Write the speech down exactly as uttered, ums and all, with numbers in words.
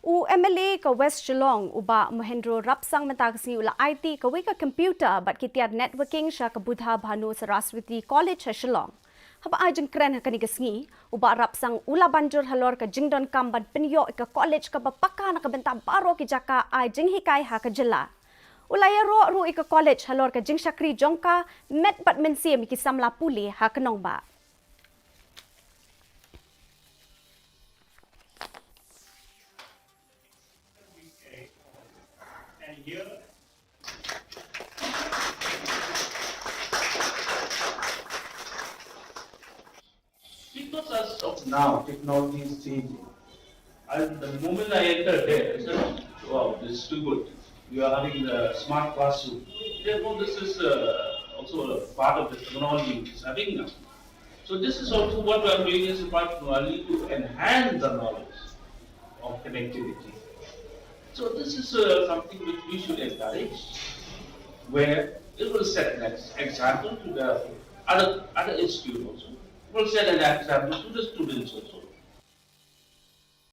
U M L A ka West Shillong, u Bah Mohendro Rapsang, mynta ka sngi u la aiti kawei ka computer bad ki tiar networking sha ka Buddha Bhanu Saraswati College ha Shillong. Haba ai jingkren ha kane ka sngi, u Bah Rapsang u la ban jur halor ka jingdonkam ban pynïoh ïa ka college kaba paka na ka bynta baroh ki jaka ai jinghikai ha ka jylla. U la ïaroh ruh ïa ka college halor ka jingshakri jong ka, met bad mynsiem ïa ki samla pule ha ka nongbah. Because as of now, technology is changing. And the moment I entered there, I said, "Wow, this is too good. You are having the smart classroom." Therefore, this is uh, also a part of the technology which is having now. So this is also what we are doing as a part of Nuali to enhance the knowledge of connectivity. So this is uh, something which we should encourage, where it will set an ex- example to the other other institute also. It will set an example to the students also.